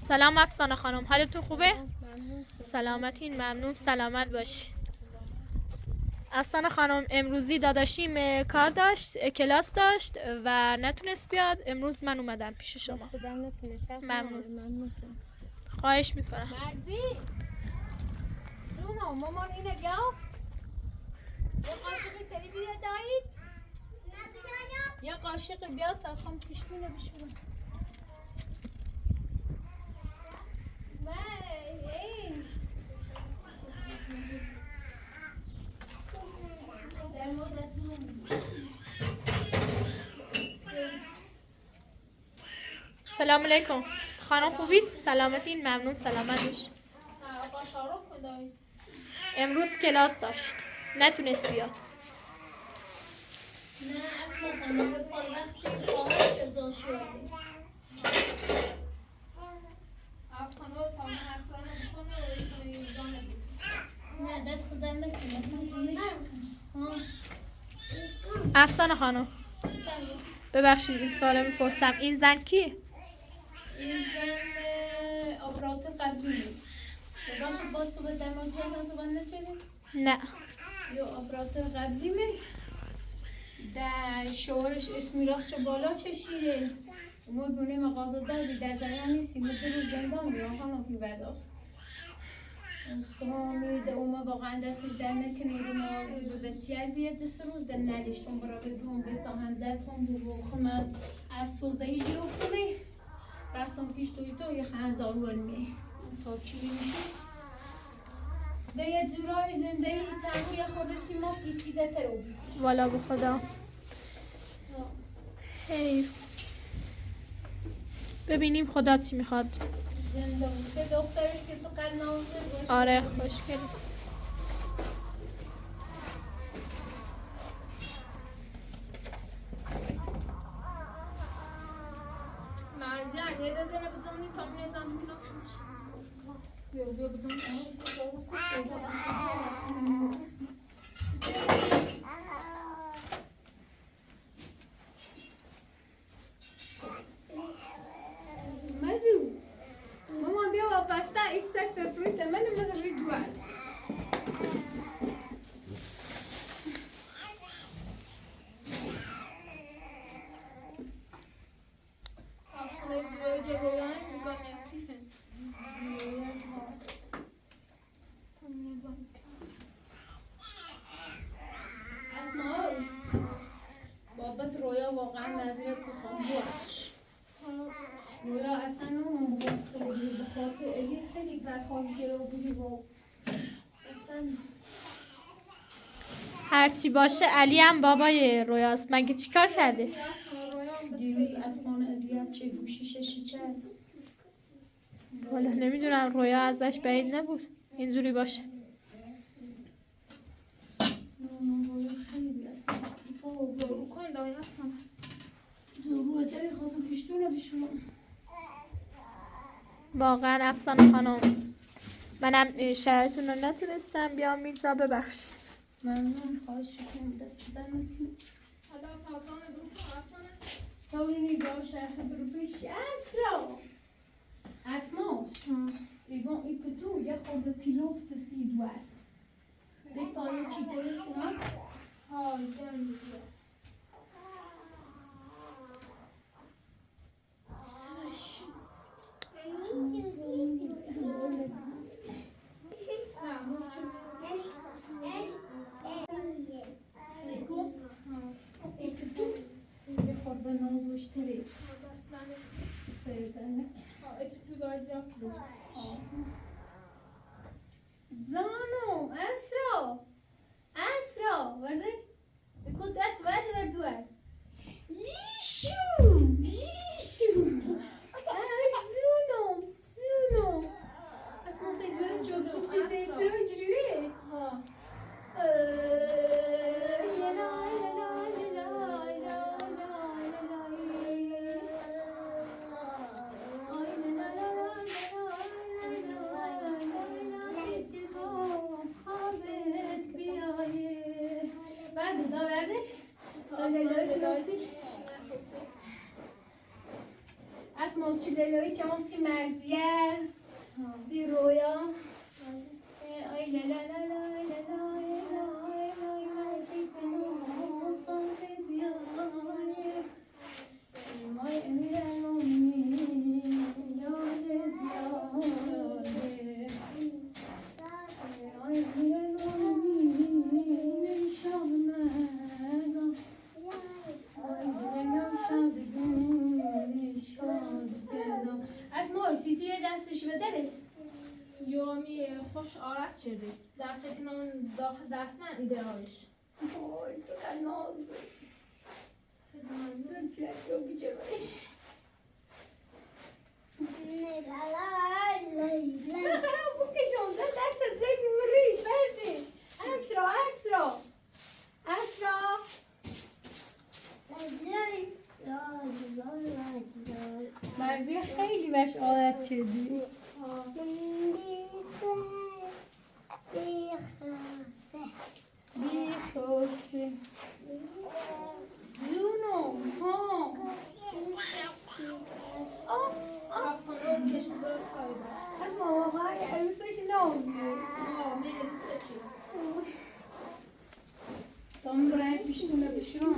سلام افسانه خانم، حالتون خوبه؟ سلامتین، ممنون، سلامت باشی. افسانه خانم امروزی داداشیم کار داشت، کلاس داشت و نتونست بیاد. امروز من اومدم پیش شما. ممنون، خواهش میکنم. مرزی جونم مامان اینه بیا یه قاشقی تری بیا دایید، یه قاشق بیا تا خم پیشتونه بشورم. سلام علیکم خانم، خوبید؟ سلامتین، ممنون، سلامت باش. امروز کلاس داشت نتونست بیاد. نه اصلا خانم وقتی خواهش ازا شده. نه دست در نکنه. افسانه خانم ببخشید این سوالو میپرسم، این زن کیه؟ این زن اپراتور قبلی. باشه باز تو به دماغ صحبت نچنی؟ نه. یا اپراتور قبلی می در شوهرش اسمی راست بالا چشیده. ما بونه مغازه داری در جریان نیستیم. ما دو روز زندان بیرون خانم فی بدار. سامی ده اومه واقعا دستش در نکنه رو مغازه به بسیار بیاد دست روز در نلیشتون برای بدون به تا هم دستون بو خمد افسردگی گرفتم. رفتم پیش توی تو یه خندار ورمی تا چی میشه ده یه جورای زندگی چند یه خورده سیما پیچیده تر بود. والا به خدا حیف. ببینیم خدا چی میخواد. زنده بود دخترش که تو قد نازه بود. آره خوشگل. رویا اصلا اون خیلی به خاطر الی خیلی برخواه جلو بودی و اصلا هرچی باشه علی هم بابای رویاست. مگه چیکار کرده؟ دیروز اسمان اذیت چه گوشیش چه است؟ والا نمیدونم، رویا ازش بعید نبود اینجوری باشه. نه رویا خیلی اصلا زورو کن دایی افسانه. زورو داری خواستم پیشتونه بشونم. واقعا افسانه خانم منم شرایطتون رو نتونستم بیام اینجا، ببخش. ممنون، خواهش می‌کنم. دست در نکنه. حالا افسانه برو کن افسانه. تونی باشه برو پیش اسرا. اسما ایوان ای کدو یه خورده پیلوف تسید ور. به پایه چی درستی ها؟ ها جان بیا. سوش. سیکو ای کدو یه خورده نازوشتری. سردنه. زانو اسرا اسرا ورده كنت ات ورد ورد يشو يشو زونو زونو اسمو سيد ورد شو كنت سيد يسرو جريوي ها يا لا لا لا لا لا لا لا. از چی دلایی که اون سی مرزیه سی رویا ای لا لا لا لا لا لا از ما سیتی دستش بدره یومی خوش آرت شده دست اون داخل دست من ایده‌هایش. وای چقدر نازه. خراب بکشم دست زیبی مریش بردی. اسرا اسرا اسرا. مرزی خیلی بهش عادت شدی. بیخوسه زونو ها. از ما عروسش نازه. تام برای پیشونه بشران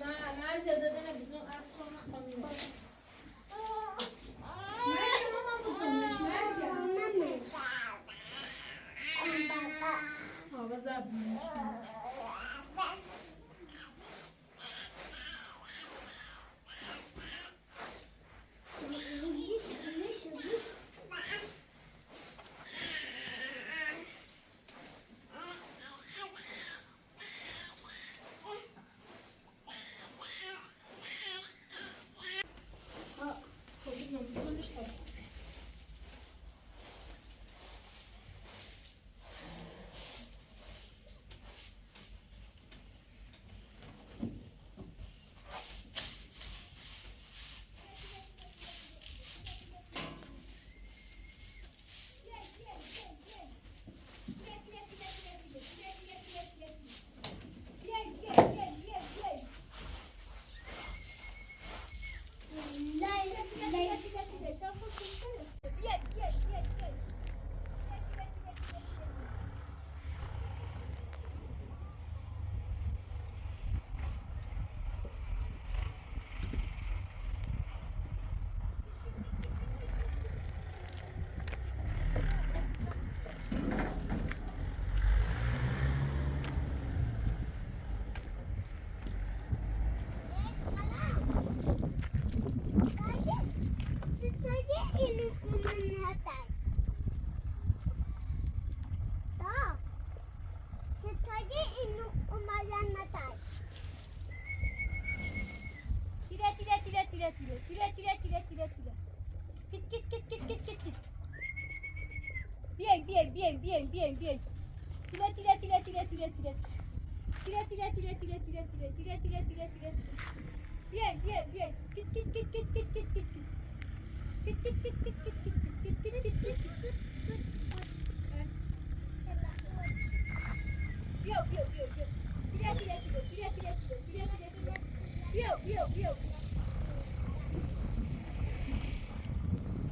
نه نه زیاده نه بدون اصلا نخواهیم. مرزی مامان بزنش مرزی. ها بذار بینش. خب بزن بزنش تا Bien, bien. Tira, tira, tira, tira, tira, tira. Tira, tira, tira, tira, tira, tira, tira, tira, tira, tira, tira. Bien, bien, bien. Git, git, git, git, git, git, git, git. Git, git, git, git, git, git, git, git, git, git, git. Bio, bio, bio, bio. Tira, tira, tira, tira, tira, tira, tira, tira, tira. Bio, bio, bio.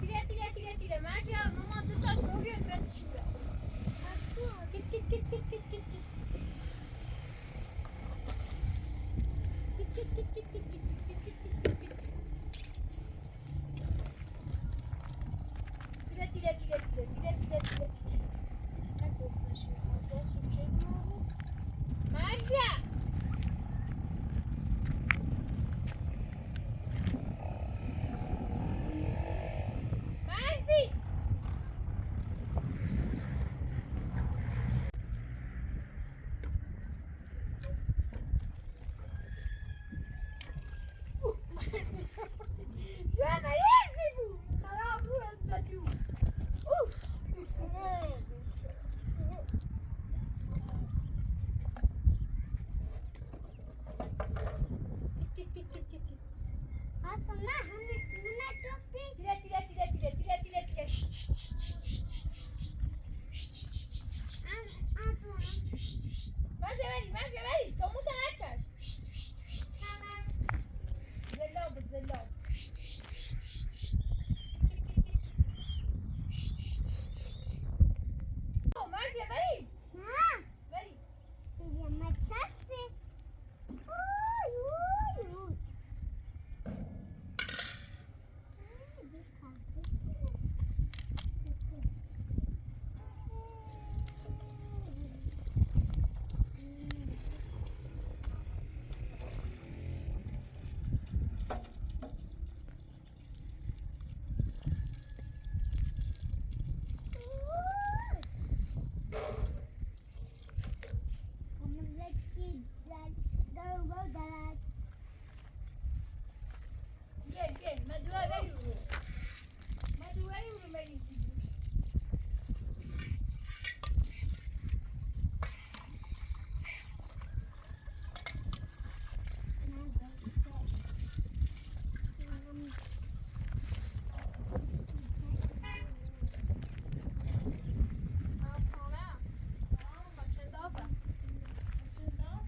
Tira, tira, tira, tira. Merdiya, mama dutaş bugün bırak şuraya. Git, git, git, git, git, git, git. Git, git, git, git, git, git, git, git, git, git, git. Tira, tira, tira, tira, tira, tira, tira, tira. Merdiya! Merzi! مرزی بود خراب بود بچو. بری. نه. بری. بیا مچسته. اوی اوی اوی. Come on, let's get that. Go, go, Dad. بیا بیا مدوه بری رو. مدوه بری رو مریضی بود. افسانه. آه، با چندازه. چنداز؟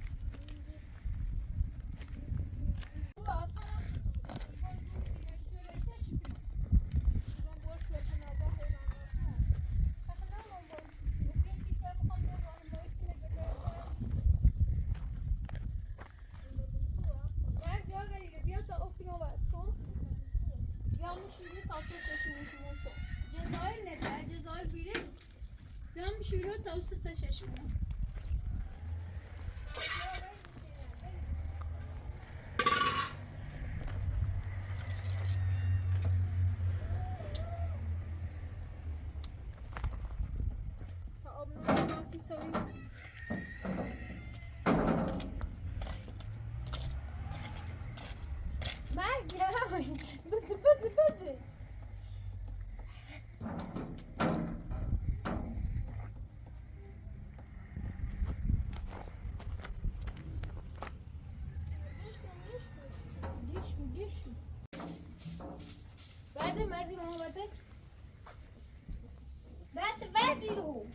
Bu افسانه. بزي بزي بزي. بعد مرزی ماما بعد بعد بعد رو.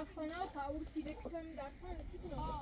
افسانه تا اون تیره که دست من چی کنم؟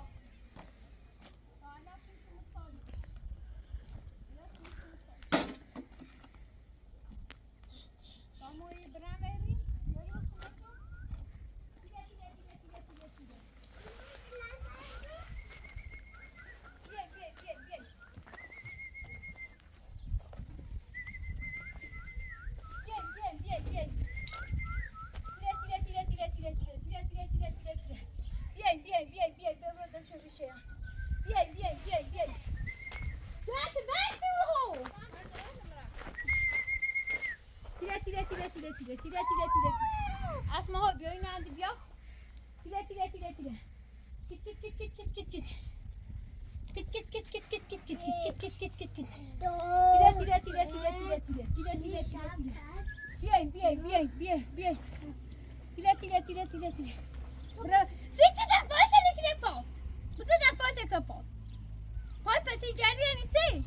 تیره تیره تیره تیره تیره. اسما ها بیا این اندی بیا. تیره تیره تیره تیره. کت کت کت کت کت کت کت. کت کت کت کت کت کت کت کت کت کت کت کت. تیره تیره تیره تیره تیره تیره تیره تیره تیره تیره. بیاین بیاین بیاین بیاین بیاین. تیره تیره تیره تیره تیره. برو. سیچ در پای تنی پات. بزن در پای تکپات. پای پتی جریانی چی؟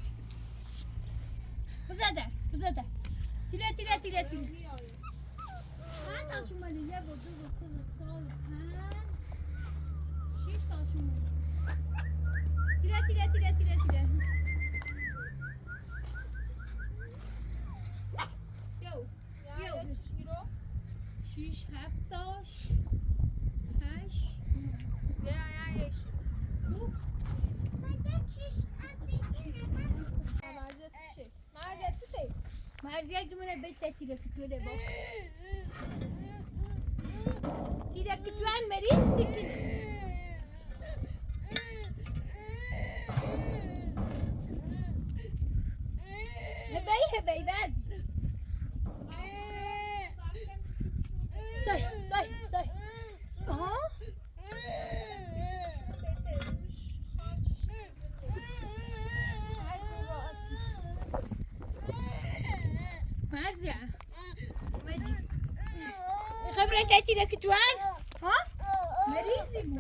بزن بزن. تیره تیره تیره تیره. چند تاش اومده؟ 1 و 2 و 3 و 4 و 5 6 تاش اومده. تیره تیره تیره تیره تیره. یو یو 6 7 تاش 8 یا مرزیه که منه بیت تیره کتوله با تیره کتوان مریض تکنه. هبی هبی بعد سای سای سای. ها مرزية مجي خبرة تأتي لك توان ها مريزي بو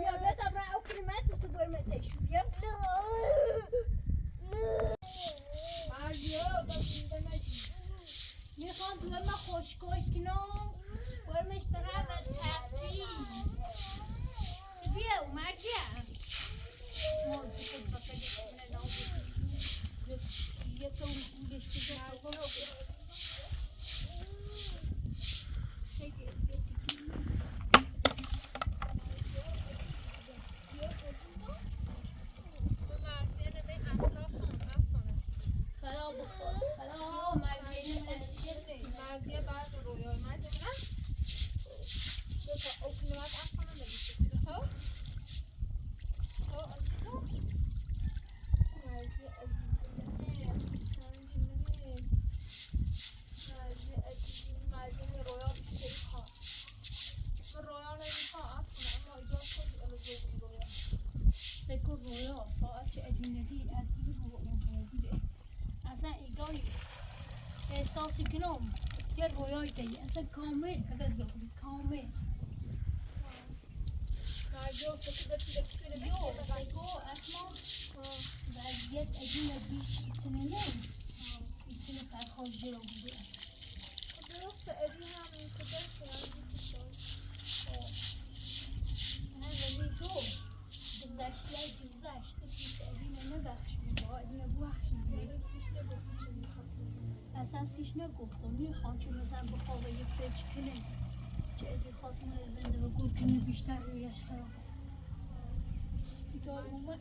يا بيت أبرا أو كلمات وصبر ما تيشو يا مرزية میخوان دور ما خوشگل کنم ورمش برای تفریح بیا مرزیه ما خود بکدی احساسی کنم یه رویایی دیگه اصلا کامل زهری کامل یو بگو اصلا وضعیت ادینه بیش ایتونه نه ایتونه فرخواه جلو بوده درست ادینه هم این کجا نه ولی تو گذشته گذشته پیش ادینه نبخشید با ادینه بخشید اصلا سیش نگفتم میخوام چون مثلا بخوابه یه فکر کنه چه ادی خواست من زنده و گور کنه بیشتر رویش خراب ایگار اومد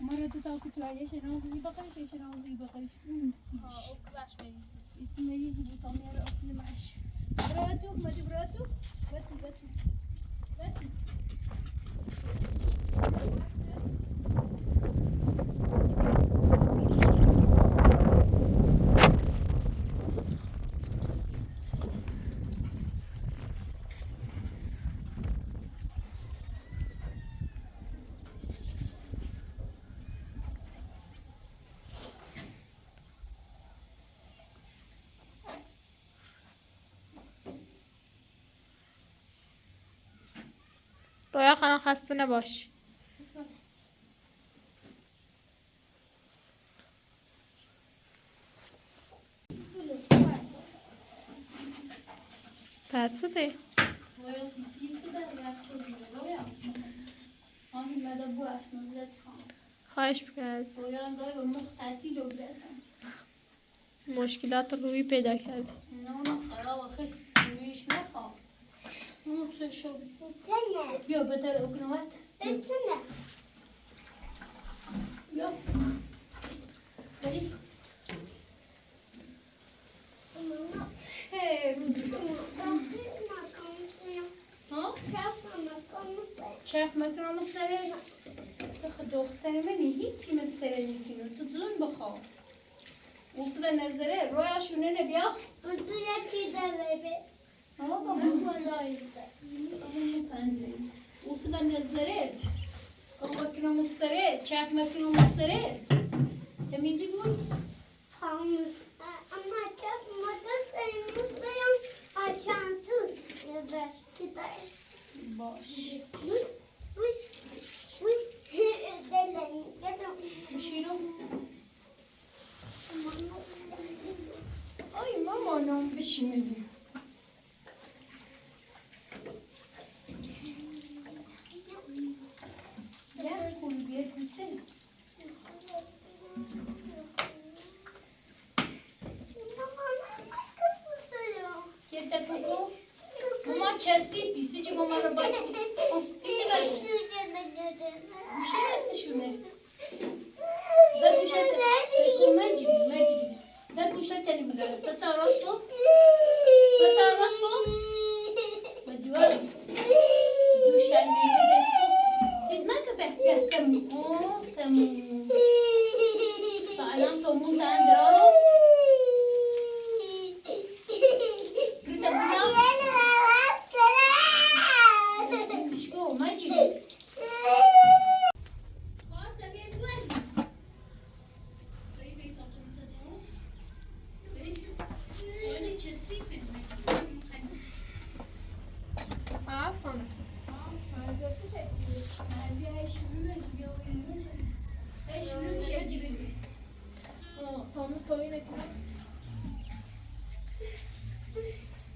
مرة تاكل توعيش نوزي بقرش نوزي بقرش ونسيش اسمه يجي بطمير أكل معش براتو ما تبراتو باتو باتو باتو. رویا خانم خسته نباش. پتسده خواهش میکنم. مشکلات روی پیدا کرد. بیا بدل اکنوت. بیا. بری. ها؟ چرخ مکنم سره. دختر منی هیچی مثل نمیکنه. تو زون بخواه. اوس به نظره رویا شونه نبیا. اوس به نظره. مکنم سره. چرخ مکنم سره. تمیزی بود؟ باش. مشيرو. أي ماما نوم بشملي. يا كل بيت مثل. كيف تكوكو؟ ماما تشاسي سيجي ماما رباي. مشيرة شونه. ده گوشه مجری مجری. ده گوشه تری میگره. ستا راستو. ستا راستو. بدوار. دوشنبه صبح. إذ ما كفى كم تم فعلام تمون عند رارو. شو مجري. افسانه.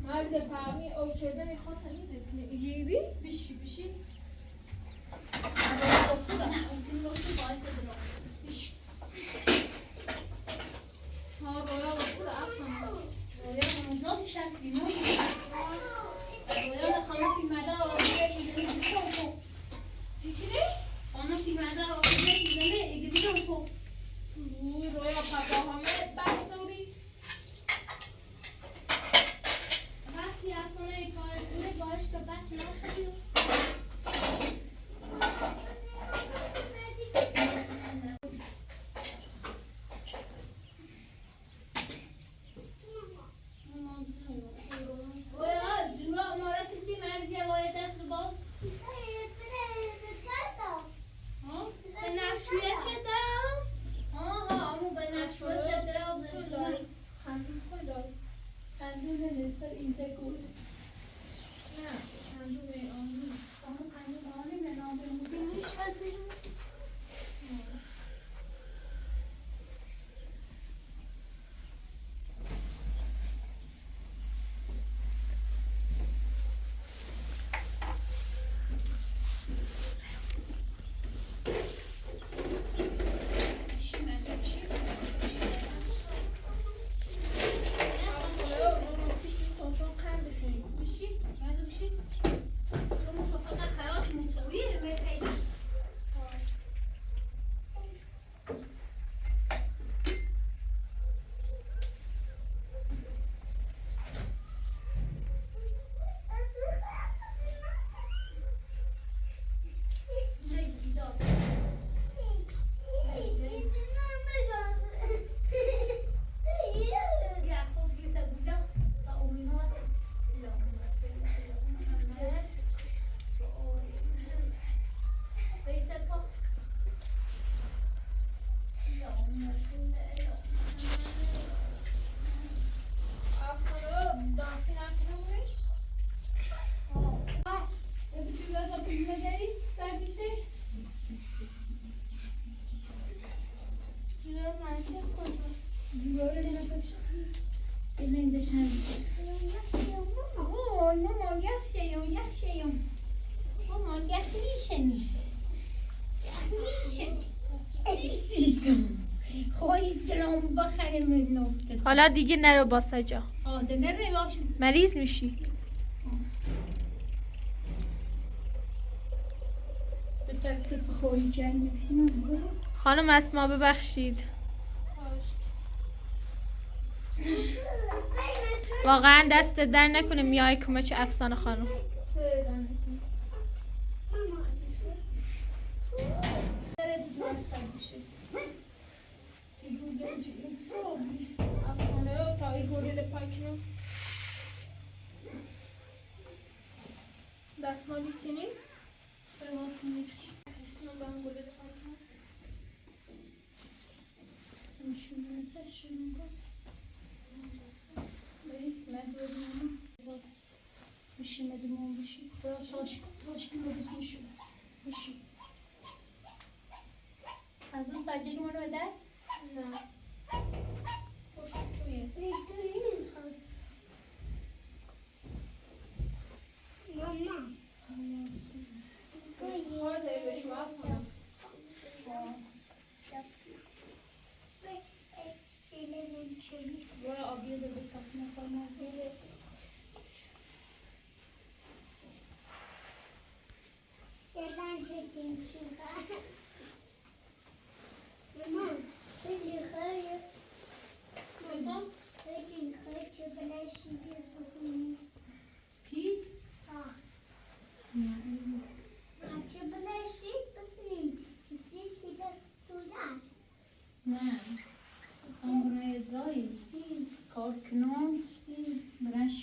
مرز فهمی او چرده میخواد تمیزه کنه ایجیبی بشی بشی. ها رویا بخور افسانه. سیکره؟ رویا پاپا همه بس دوری. وقتی اصلا کارش کنه باش که بس نشدی. حالا دیگه نرو باسا جا. مریض میشی. خانم اسما ببخشید. واقعا دست در نکنه میای کمک افسانه خانم. دستمالی چینی؟ از اون سجل منو بده؟ نه خوش تویه.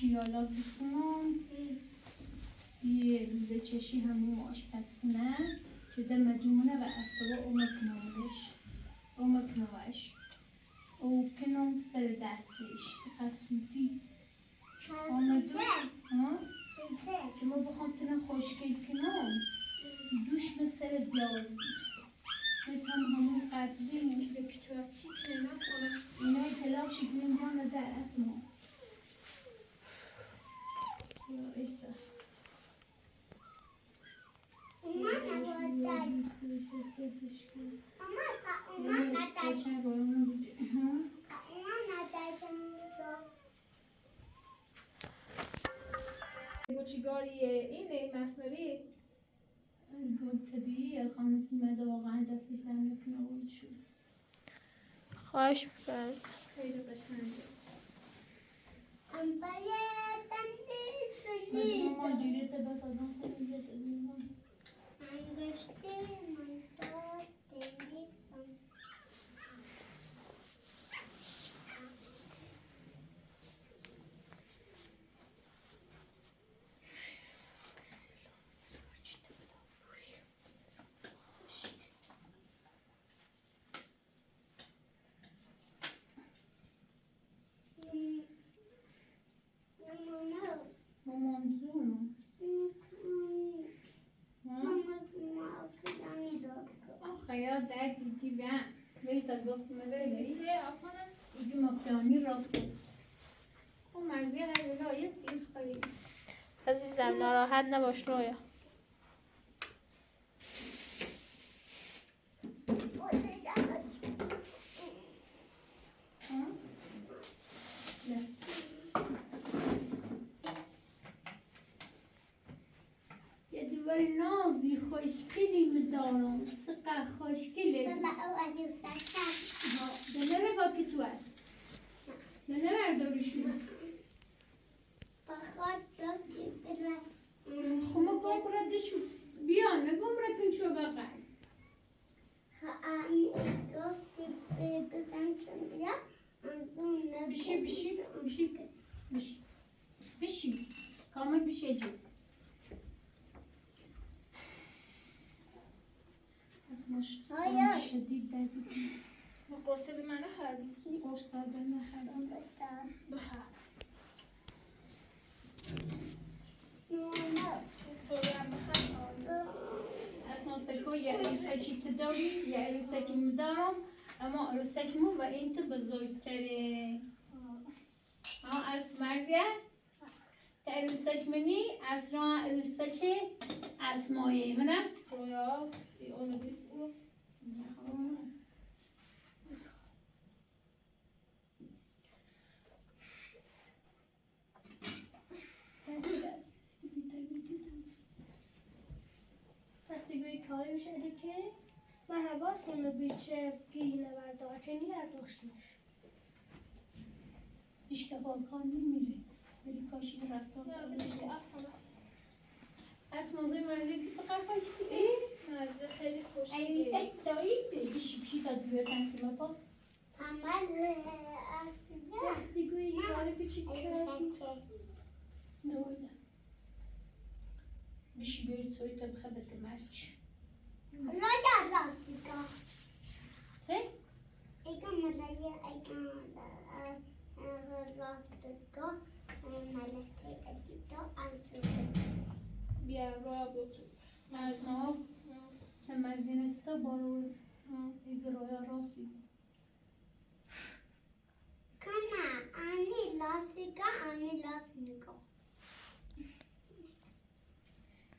شیالات بسونم سی لوزه چشی همون آشپزخونه چه مدومونه و افتابا او مکنامش او مکنامش او کنم سر دستش تقصوتی آمدو ها؟ چه ما بخوام تنه خوشگل کنم دوش مثل بیازی مثل هم همون قضیه اینا تلاش کنیم جان در از ما اینه مصنوعی طبیعیه خانم مده واقعا دستش در نکنه شد. خواهش می‌کنم. خیلی قشنگه. عزیزم ناراحت نباش رویا. یه دوباره نازی خوشگلی میدارم سقه خوشگلی. دنه با که تو دنه برداریشون خما گم را دشو بیا نگم را پینچو بقل بشی بشی بشی بشی بشی کامل بشی جز از مش شدید در قرصه به من نخوردی؟ قرص به نخوردم. بخور. از موسیقی یه عروسکی تداری یه عروسکی میدارم اما عروسک مو و این تو بزرگتره. ها از مرزیه تا عروسک منی از را عروسک اسمایه منه رویا اونو بیس او. وقتی گویی کاری میشه که مرحبا سنو بیچه گیری نبرده چه نیرداشتمش. هیچ که کار نمیره ولی کاشی رفتار نه افسانه. از موضوع مرزی که تو قرقاش کنی؟ مرزی خیلی خوشگله. عروسک داییسه. بیشی بیشی تا دویه تنکی لپا. وقتی گویی کاری بیچه کردی. نویده. بیشی بیری توی تا بخبت مرچ. چه؟ بیا رویا بیا. از ما مرزی نستا بارو ایگه رویا راسی.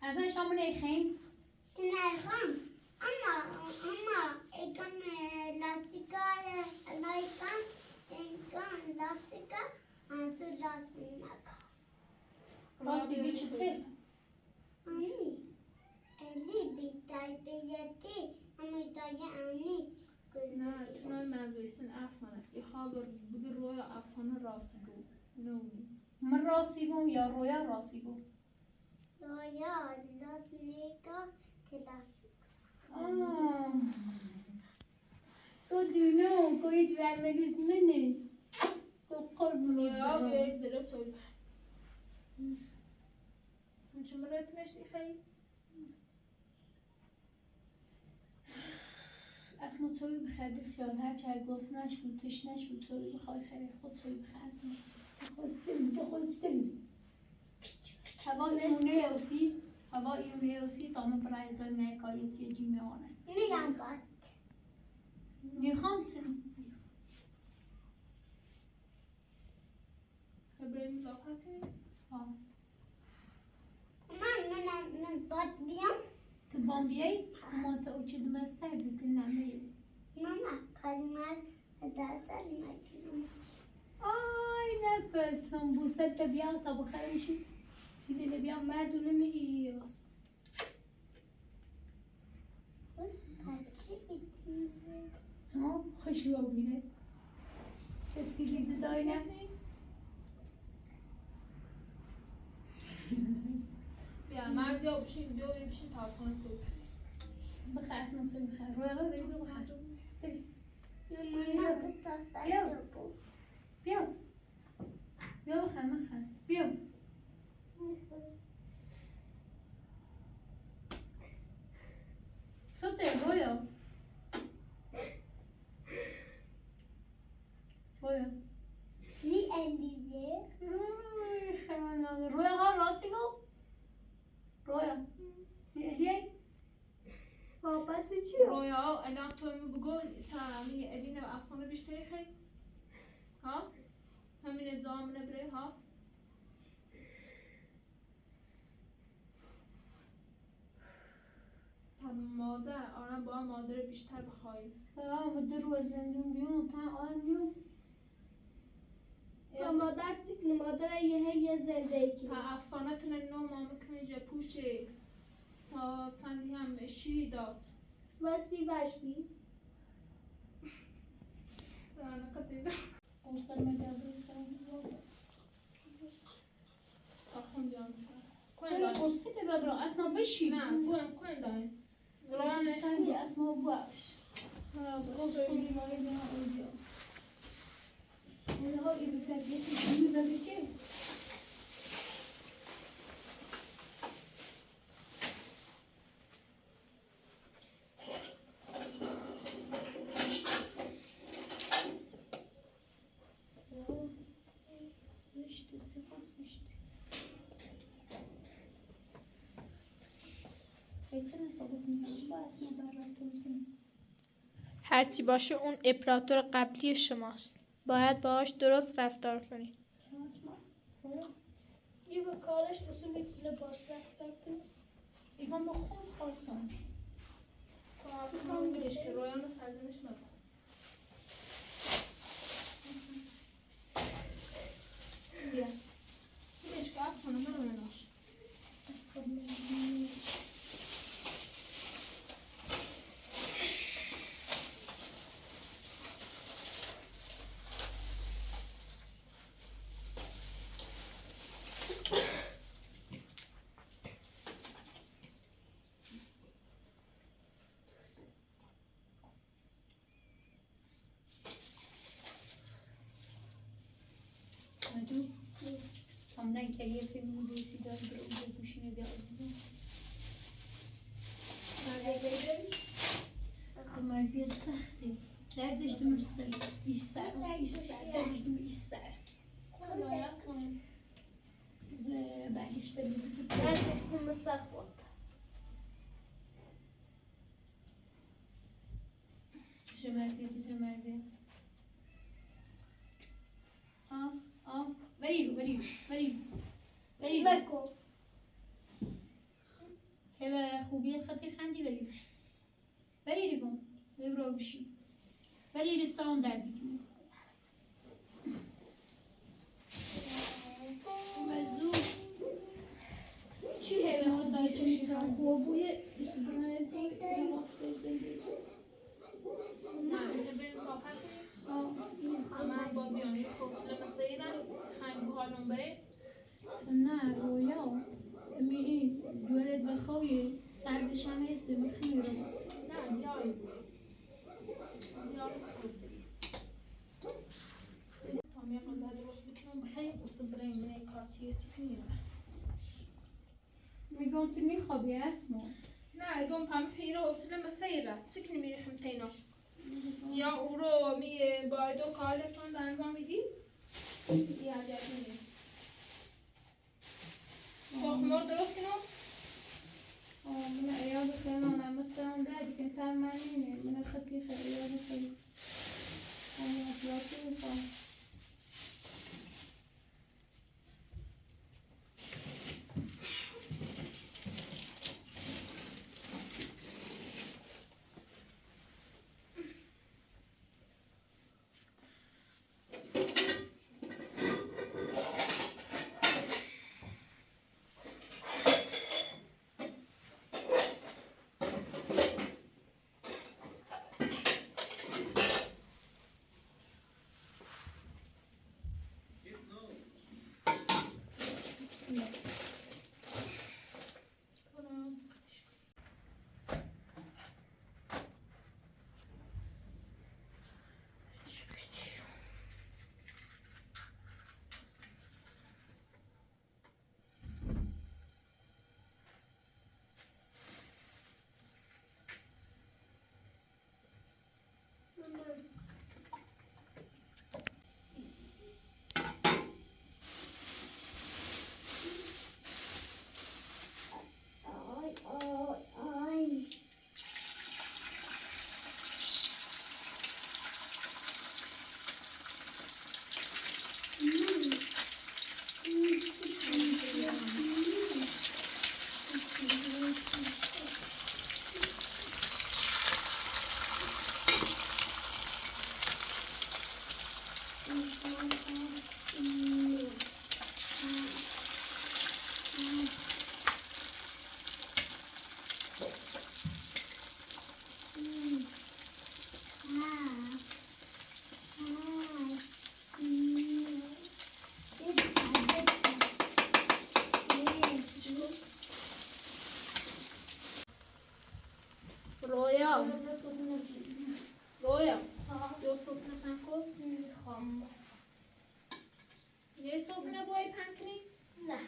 از آن شامون ایخین؟ راسی بیچه چه؟ نه تنوی منظوری سن افسانه. یخواه بگه رویا افسانه راسی گو. نومی. من راسی بوم یا رویا راسی بوم؟ آه. تو دونو کویت برملوز منه تو قرب رویا بیا زلو توی. سن چه مرات مشتی خیلی؟ از ما توی بخیر خیال هر چه گسنش بود تشنش بود توی بخوای خیر خود توی بخیر از ما تخستم هوا ایونه اوسی هوا ایونه اوسی تا من برای زمینه کایتی جیمی آنه میخوام تن بریم زاپر کنیم؟ آه. تو بامبیای ما تا اوچی دم سرد نمه آی نفسم بوسه بیا تا بخیر میشی سیده بیا مردونه میگیری راست. ها خوشی بینه سیلی داینه بیا مرزی بشین بیا بشین تا افسانه توی. بخیر اسم توی بخیر روی ها بری بخیر بیا بیا بخیر بخیر بیا صوت رویا رویا رویا ها راستی گو رویا سی الیه واپس چیه؟ رویا الان تو بگو تا می الینا و افسانه بیشتری خیلی ها همین ابزار نبره ها تا مادر آرام با مادر بیشتر بخوای. آه مدر و زندون بیون تا آن بیون. با مادر چی کنه؟ مادر یه یه زندگی. تا افسانه تنه 9 ماه میکنه پوشه تا چندی هم شیری داد. وسی باش بی. تا خون بیام کنه قصه ببرا اسما بشی. نه گویم کنه دایم. سنجی اسما باش. قصه بیماری بیام اونجا. اینها ای بتربیت چی که؟ هرچی باشه اون اپراتور قبلی شماست. باید باهاش درست رفتار کنی. یه به کارش اصلا میتونه باش رفتار کنه. ایگان با خود خواستم. افسانه بگیرش که رویان سرزنش نکن. بیا. بگیرش که افسانه من رو ناش. مدو هم نه تغییر فیلم روسی دار برو اونجا گوشینه بیا عزیزم. مرزی سخته دردش دمر سر ایش سر ایش سر دردش دمر ایش سر ز بهشت بزرگ دردش دمر سر بود. چه مرزی چه مرزی آه آه وریرو وریرو وریرو وریرو نکو. هوا خوبی خطی خندی وریرو وریرو کن ببرو بشی وریرو سالن در بیکنی مزو چی هوا دای چه میسان خوبویه بس برای تو واسطه زندگی. نه بریم سفر کنیم. من با بیانی حوصله مسیرم خنگو حالم بره. نه رویا می دولت و خوی سردش هم هست میخیره. نه دیایی بود زیاد حوصله تا می غذا درست بکنم بخیر و بریم من کارچیه سکنی. میگم تو میخوابی اسمو. نه گم پم پیرو حوصله مسیره چکنی میری خمتینا یا او رو می باید و کارتون انجام میدی یا جدی تخمر درست کنم. من عياض خير انا مثلا دادي كنت عمالين من خطي خير عياض خير انا افلاطون رویا رویا دو صبح نخن میخوام. یه صبح نباید پن کنی؟ نه.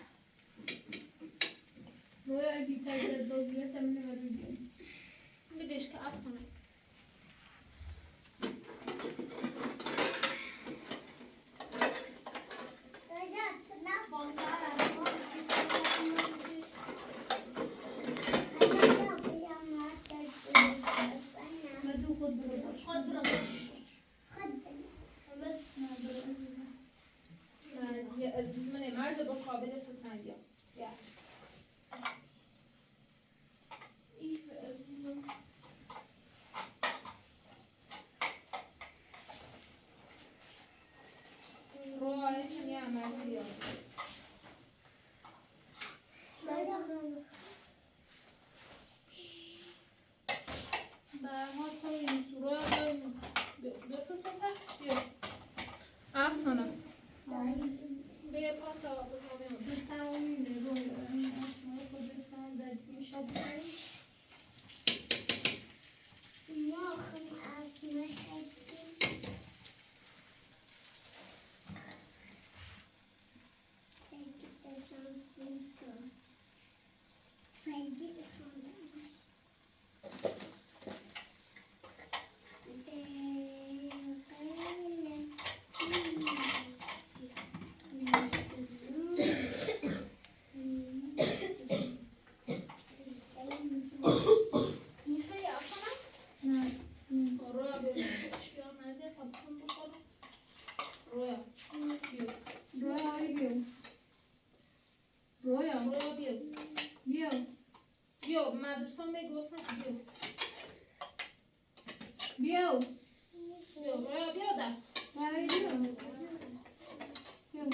رویا اگه تجربه بازیت هم نمی‌دونم. بدش که افسانه. بسوسفه بیا افسانه بیا پا تا بزنیم. میخوای افسانه؟ نه. رویا بیا بیا مزه تا بخون بخورم. رویا بیا. رویا آری بیا. رویا رویا بیا. بیا. بیا مدرسه میگوستم بیا. بیا. بیا رویا بیا در. آری بیا. بیا. رویا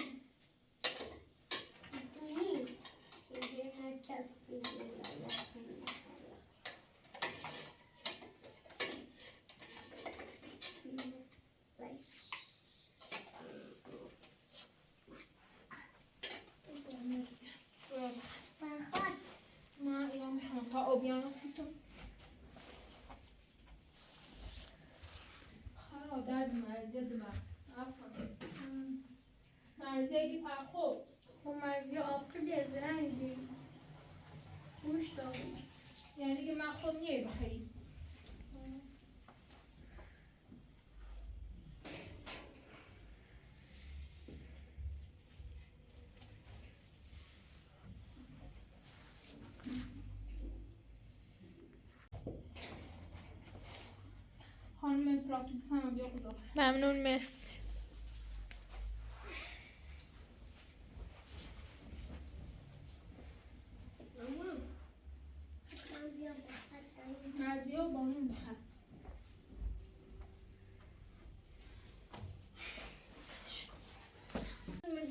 من یا میخوام تا آبیانا سیتو. خرا درد مرزی دماغ. افسانه. مرزی اگه پر خوب. خب مرزی آب زرنگی. گوش داری. یعنی که من خود نیه بخری. خانم امپراتور بفهمم بیا قضا. ممنون مرسی. مرزی ها بانون بخر.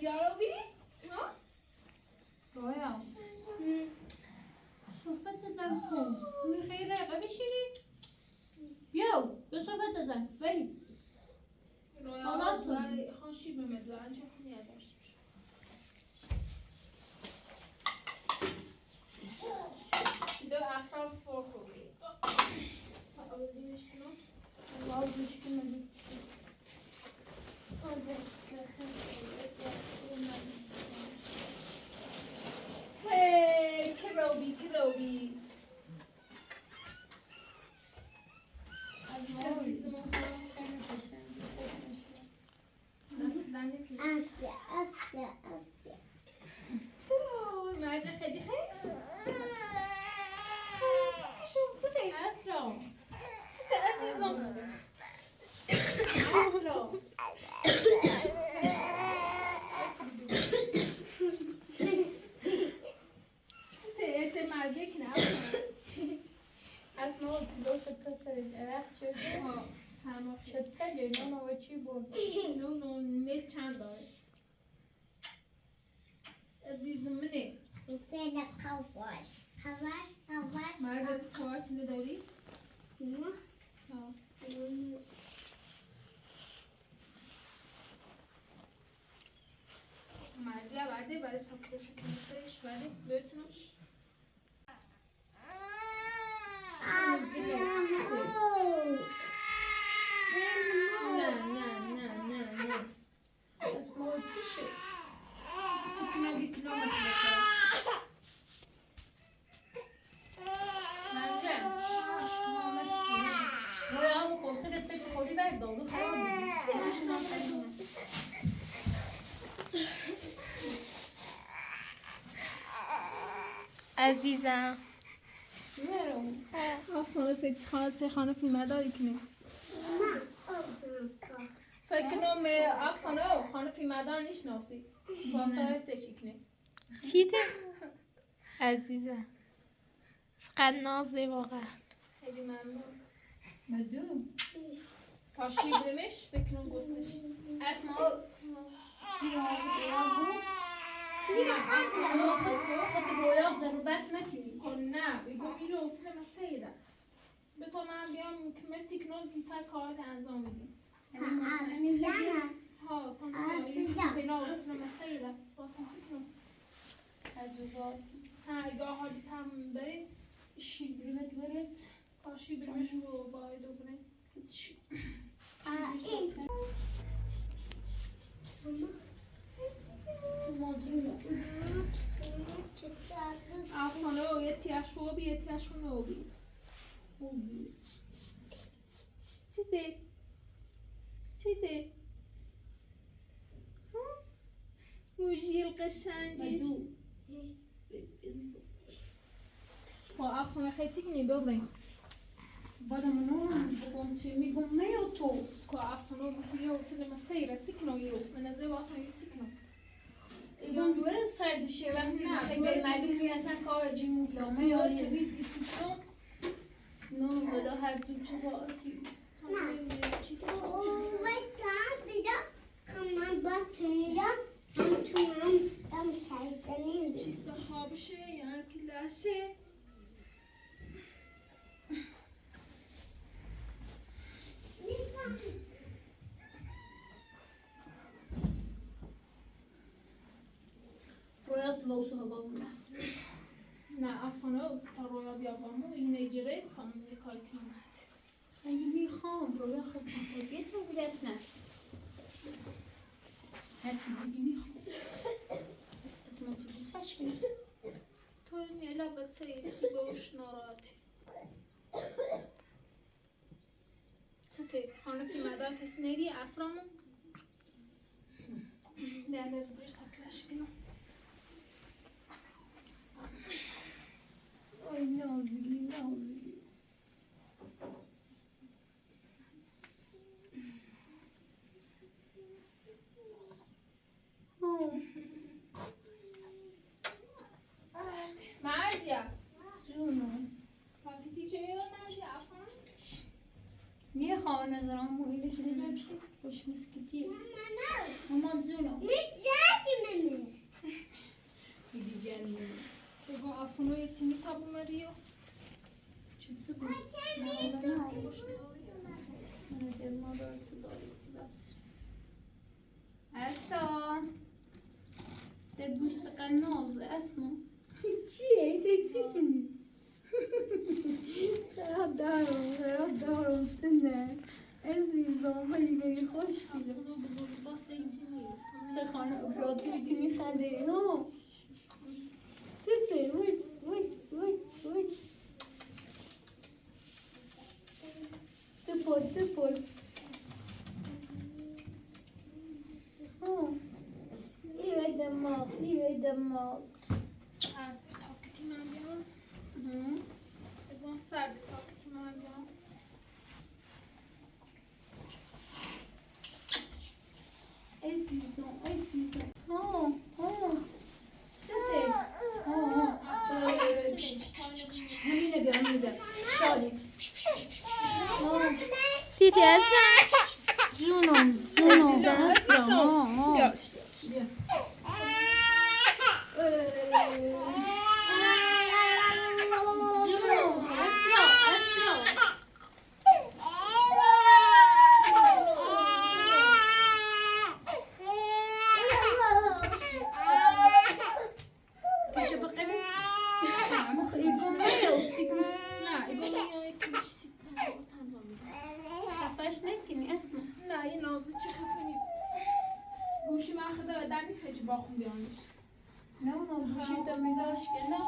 دیارو بی؟ ها؟ رویا. صفت زن کن. میخوای رقه بشینی؟ بیا به صفت زن. بری. رویا خلاص. برای خان شیر به مدو انچه خونی ادارس میشه. دو اصرا فور خوبی. تا آبادینش کنم. باز کنم. هی کروبی کروبی. عزیزم اصلا نمی‌تونی. آسیا آسیا آسیا. مرزی خیلی خیش. شو سته اسرا. سته عزیزم. اسرا. سته اسم مرزی که نه. از ما پلوش کسرش عرق شده. ها سرما چه چله نه ما چی بود؟ نو نو میل چند داره؟ عزیزم منه. مثل قواش قواش قواش. مرز قوات نداری؟ نه. ها. مرزی بعده بعد تا کلوشو کنسرش بعده بتونم. نه نه نه نه نه. از ما چی شد؟ فکر نگی کنم مطلب. مرزی. رویا هم قصه تک خوری بر دادو خراب بود. عزیزم. افسانه سه خانه سه خانه فیلم داری کنیم. فکر کنم افسانه خانه فیلم دار نیشناسی. با سر سه چی کنیم. چی ده؟ عزیزم. چقدر نازه واقعا. خیلی ممنون. مدو. تا شیر برمش فکر کنم گستش. از ما خود رویا زرو بس مکنی. خب نه بگو میرو اصلا من سیدم. به تو من بیام کمر تکنو زودتر کارات انجام میدیم. اصلا سکنم عزوبات ها اگه حالی تم بری شی بریمت ورد آشی برمش و باید و بریم چی افسانه یه تیش خوبی یه تیش خوبی چی ده چی ده موجی القشنجش با افسانه خیلی چی کنی ببریم بالا منو بگم چی میگم میو تو که افسانه مخیره و سلم سیره چی کنو یو من از او اصلا چی کنو ایگم دوره سردشه وقتی نه، بخوای دوره به معلومی اصلا کار جیمو بیامه یا یا یه تمیز گی توشتم نه حالا هر دو چه راحتی چیز چیز خوابشه یا کلاشه رویات واسه بابا نه افسانه تا رویا بیابامو اینه جره خانم یه کار کنم اصلا میخوام رویا خب طبیعت رو بوده است نه هرچی بگی میخوام اسم تو بوسش کنی تو نیلا بچه سی باش ناراحتی سته خانه فی مدار تسنیری اسرامو ده لازم برش تکلش کنم آی نازلی نازلی سرده مرزیا جونم وقتی دیگه یا مرزیا افسانه میخوام نظرم مویلش نجم شد خوش مسکتیه مامان جونم میگی جنبه بگو افسانه یه چیمی تابو مریو چطور بود؟ نه دل ما داری چی بس استا ده بوش قناز اسمو چیه ایسه چی کنی؟ دارم دارم سنه عزیزم خیلی بری خوشگله افسانه بزرگ باز ده چیمی سه خانه افراطی کنی خنده ها سته وی وی وی وی تپل تپل ها ایوه دماغ ایوه دماغ سرده تاکتی من بیام بگو سرده تاکتی من بیام عزیزم عزیزم ها ها سته ها ها همینه بیا همینه بیا شادی ها سیتی عزیزم جونم جونم عزیزم. ها ها بیا بیا جونم اسرا اسرا پیش بقیمت يقوم نه ایگو میای که چیزی تنظیم می‌کنم. خفش نکنی اسمع نه یه نازه چه خفنی گوشی من خدا دمی خیلی باخون بیانش نه نه گوشی تا میداش که نه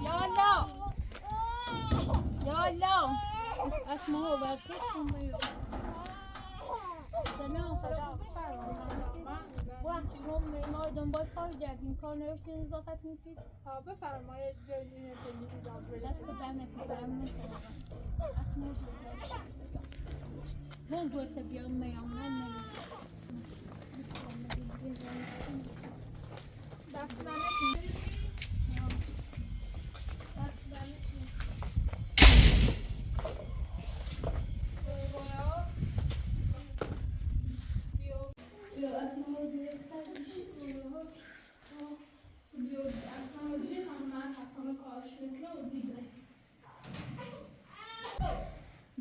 یالا یالا اسمه هو سلام سلام. ببخشید ما دنبال کار جدیم، کار نوشتین اضافت نیستید؟ ها بفرمایید ببینید. دست در نکنه. ممنون. اسمه من دورت بیام میام من دست در نکنه. دست در نکنه.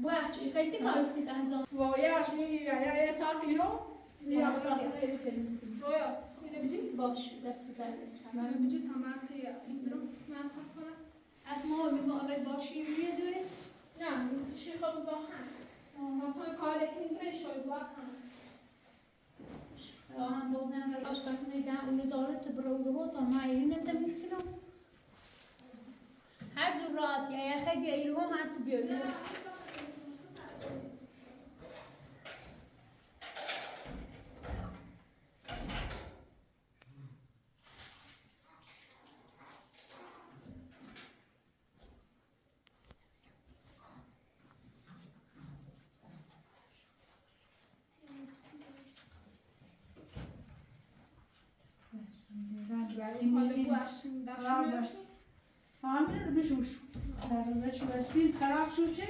ببخشید خیلی کار استید انجام باش دست در از ما میگم اول باشی روی دوره. نه شیخ مزاحم هم بازم و آشپزخونه ده اونو داره تو برو رو تا ما ایرین تمیز کنم. هر جور راحت یا خیلی بیا ایرو هم هست بیا. فهمیدن بشوش در شو خراب شو چه؟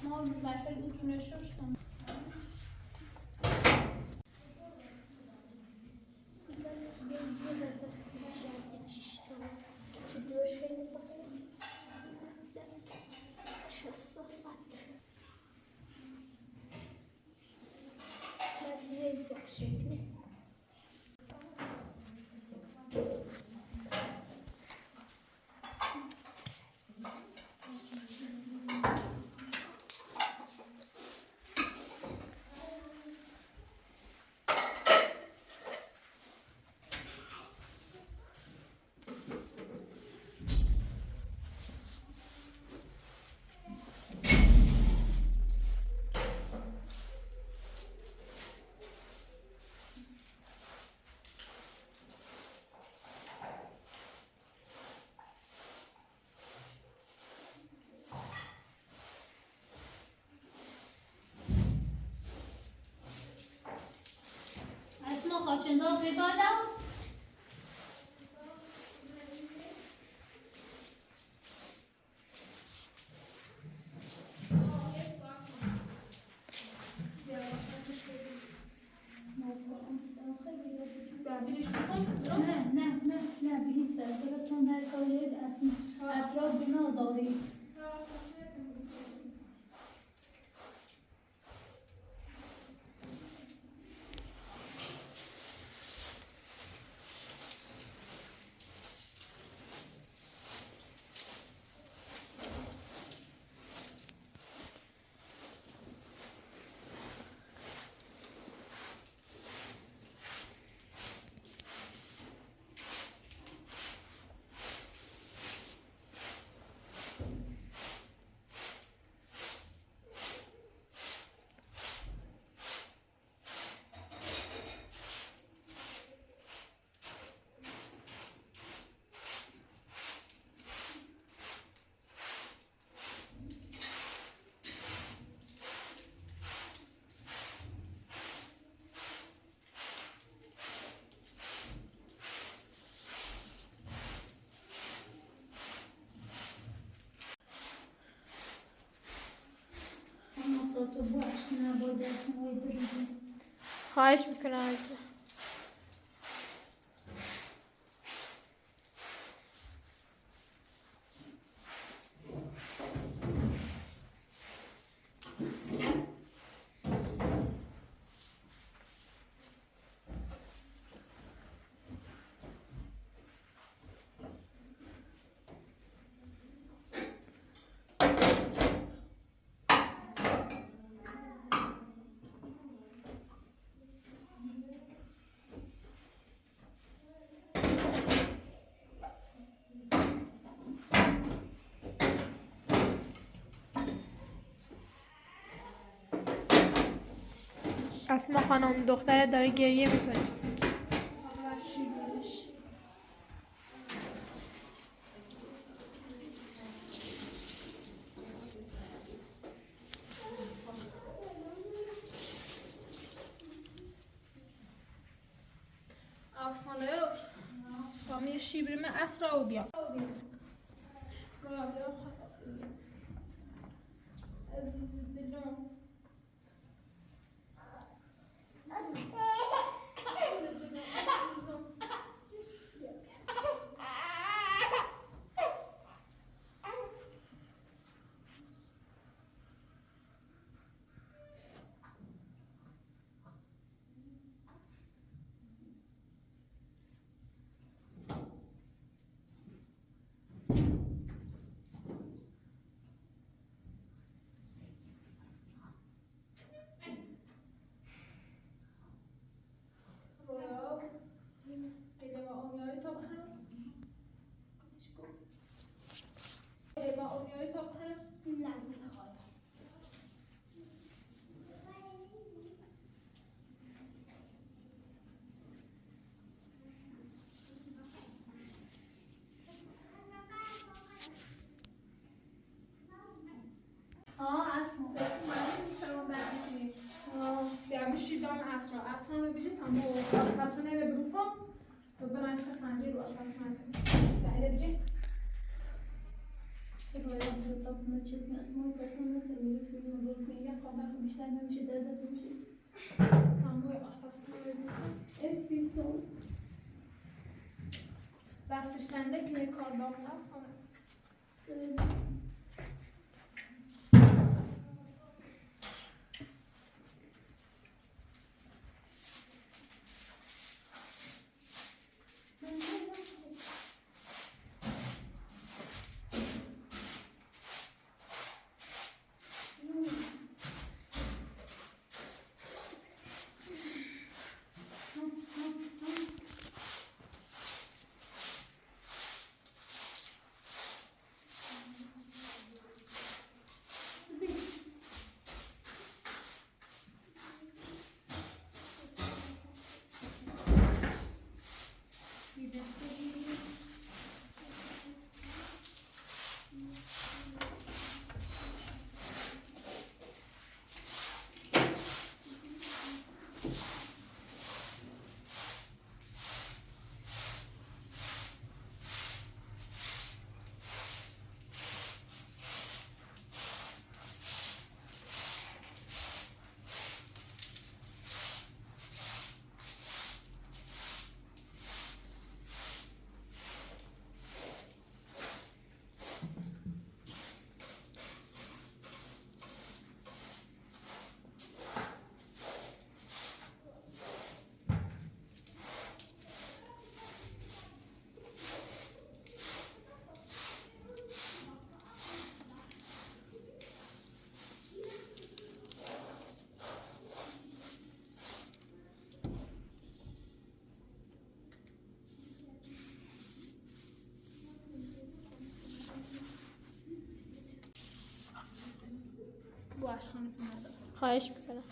ما مزفر اتونه ششتم. چنداز بالا. نه نه نه نه، به هیچ وجه. چون هر کاری اسرار بنا داری. خواهش میکنم عزیزم. اسما خانم، دختره داره گریه میکنه. افسانه تا می بریم اسرا و بیا. عزیز دلم، نه، نمیخواد. آه اسما. بیامشی دام اسرا اسرا رو بیجی تا مو آشپزخونه رو بروفم و برم از سنجی رو آشپزخونه ده بیجی. طب ما تشوف اسمه تصمیم تعملي في الموضوع يقع بیشتر نمیشه دست میشه. تا مو آشپزخونه رو بروفم. اسیسون. دستش دنده که کار دام افسانه. باش خانم خواهش میکنم.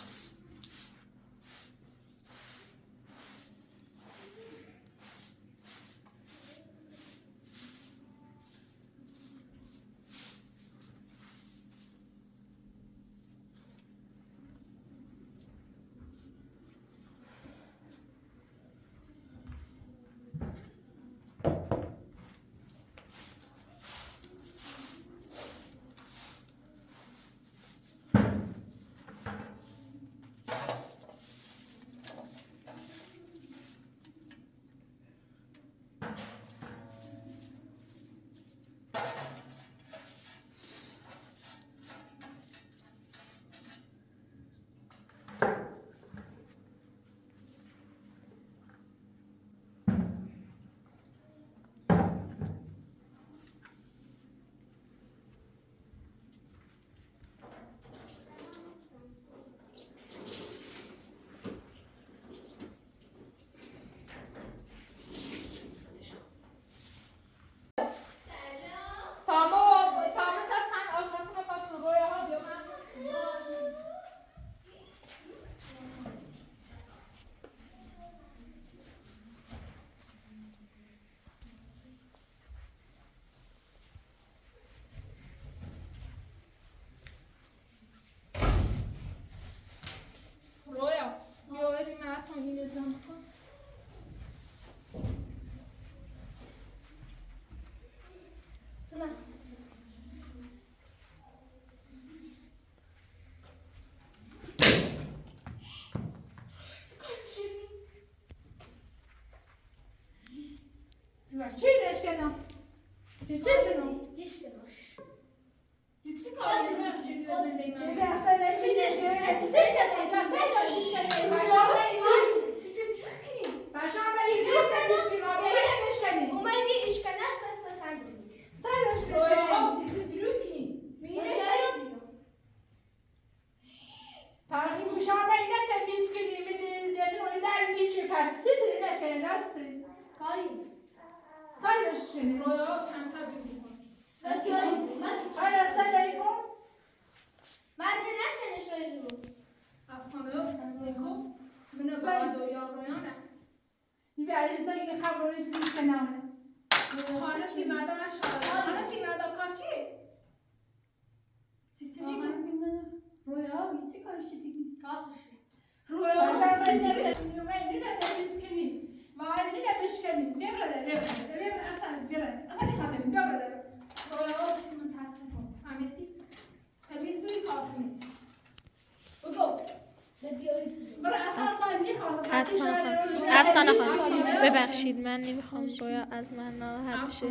افسانه خانم ببخشید من نمیخوام رویا از من ناراحت بشه.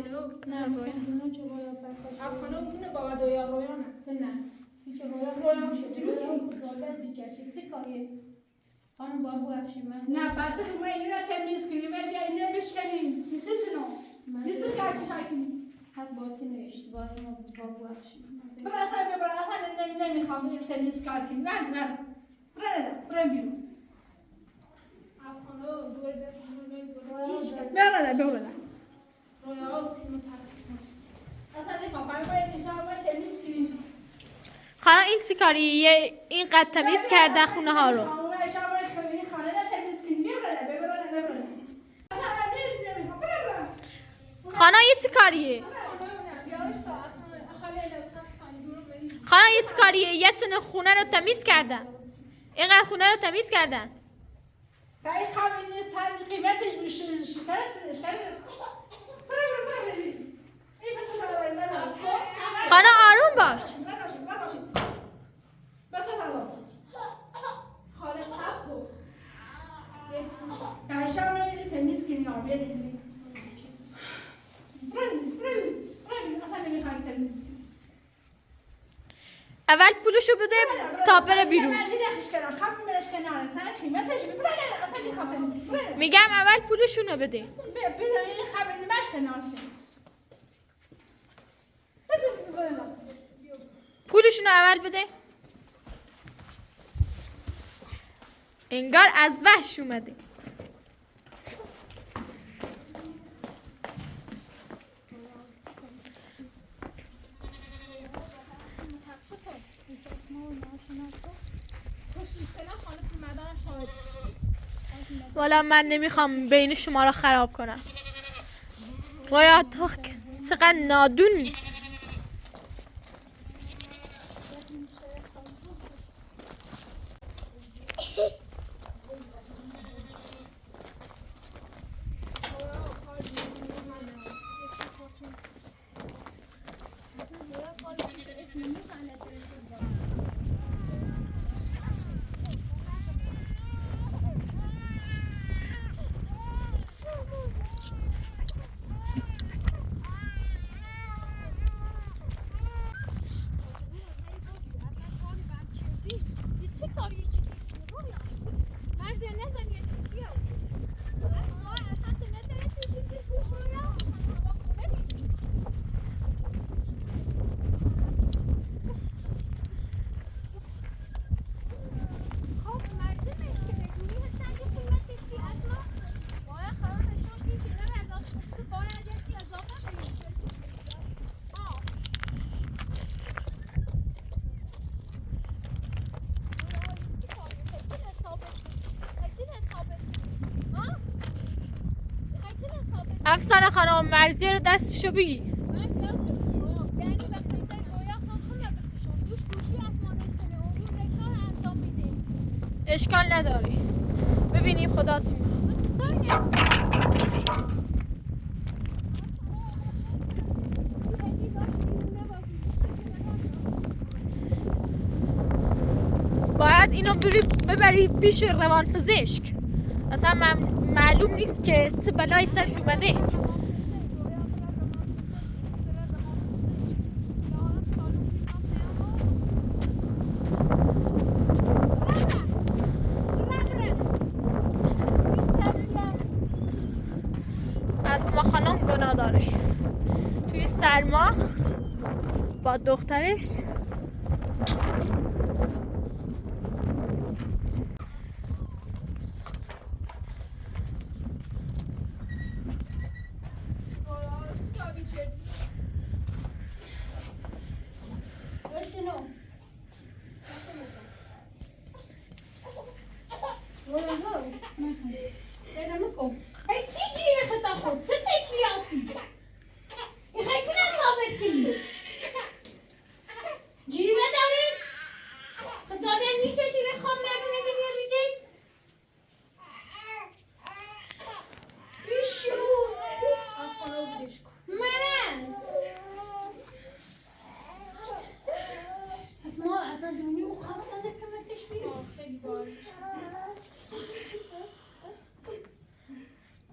نه افسانه اون بابا دویا رویا نه نه رویا خانم بابا ببخشید من نه بعد ما اینو تمیز کنیم و اینو بشکنیم سیسیزنو نیست که چی شاکنیم حق باطن اشتباه ما بابا ببخشید. برا اصلا برا اصلا نمیخوام این تمیز کار کنیم. من من برا برا بیرون. برا برا اصلا نمیخوام باید تمیز کنیم. خانم این چی کاریه؟ اینقدر تمیز کردن خونه ها رو. خانم یه چی کاریه؟ خانم یه چی کاریه؟ یه چونه خونه رو تمیز کردن. اینقدر خونه رو تمیز کردن. خانم آروم باش. اول پولشو بده تا بره بیرون. میگم اول پولشونو بده. پولشونو اول بده. انگار از وحش اومده. والا من نمیخوام بین شما رو خراب کنم. رویا تو چقدر نادونی. افسانه خانم مرضیه رو دستشو بگی. اشکال نداری. ببینیم خدا چی می‌خواد. باید اینو ببری پیش روانپزشک. اصلا معلوم نیست که چه بلایی سرش اومده. اسما خانم گناه داره. توی سرما با دخترش.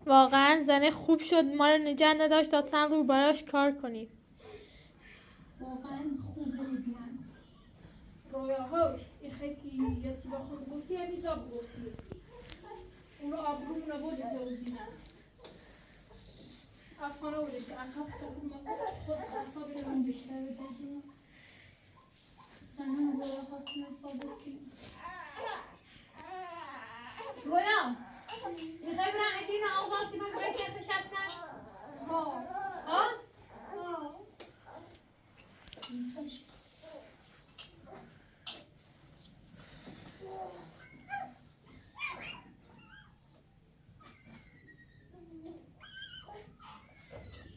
واقعا زنه خوب شد ما رو نجات نداشت تا چند رو براش کار کنیم. واقعا خوب بیان. رویاها این خیسی یا چی با خود گفتی یا بیجا گفتی. اون رو آبرومون رو بردی توزینه. افسانه بودش که اصاب خود اصاب من بیشتر بدیم. زنم رویا خواستم ثابت کنیم. رویا میخوای برن ادین آزاد کنم برای کیفش هستن؟ ها ها؟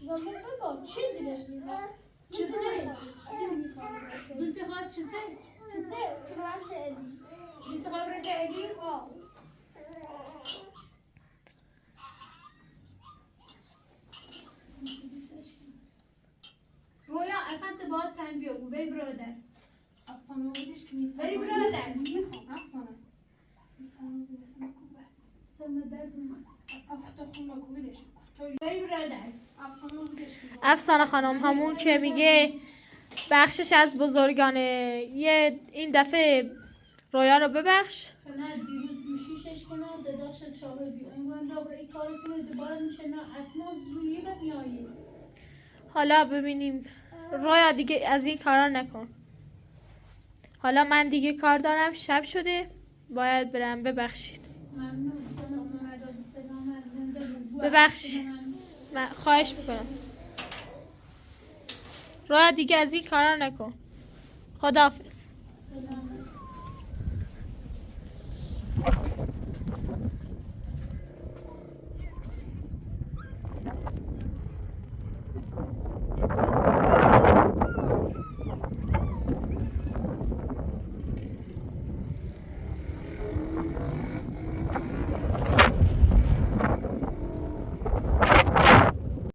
و من بگو چی دلش میخواد؟ چطوری؟ بنت خواهد چطور؟ چطور؟ چطور الی؟ بنت خواهد الی؟ ها. رویا اصلا تو باید تنبیه بگو بی برادر. افسانه بودش که نیست. بری برادر. میخوام افسانه. میسانه میسانه کوبه. سمنا درد من. اصلا خود خون مکوبیلش. بری برادر. افسانه بودش که افسانه خانم همون که میگه بخشش از بزرگانه. یه این دفعه رویا رو ببخش. نه دیروز گوشیشش کنم داداشت شاهدی اون دوباره این کارو کنه دوباره میشه نه اسما زویی میایی. حالا ببینیم رویا دیگه از این کارا نکن. حالا من دیگه کار دارم، شب شده باید برم. ببخشید. ممنون. سلام سلام زنده بود. ببخشید. من خواهش میکنم. رویا دیگه از این کارا نکن. خداحافظ. سلام.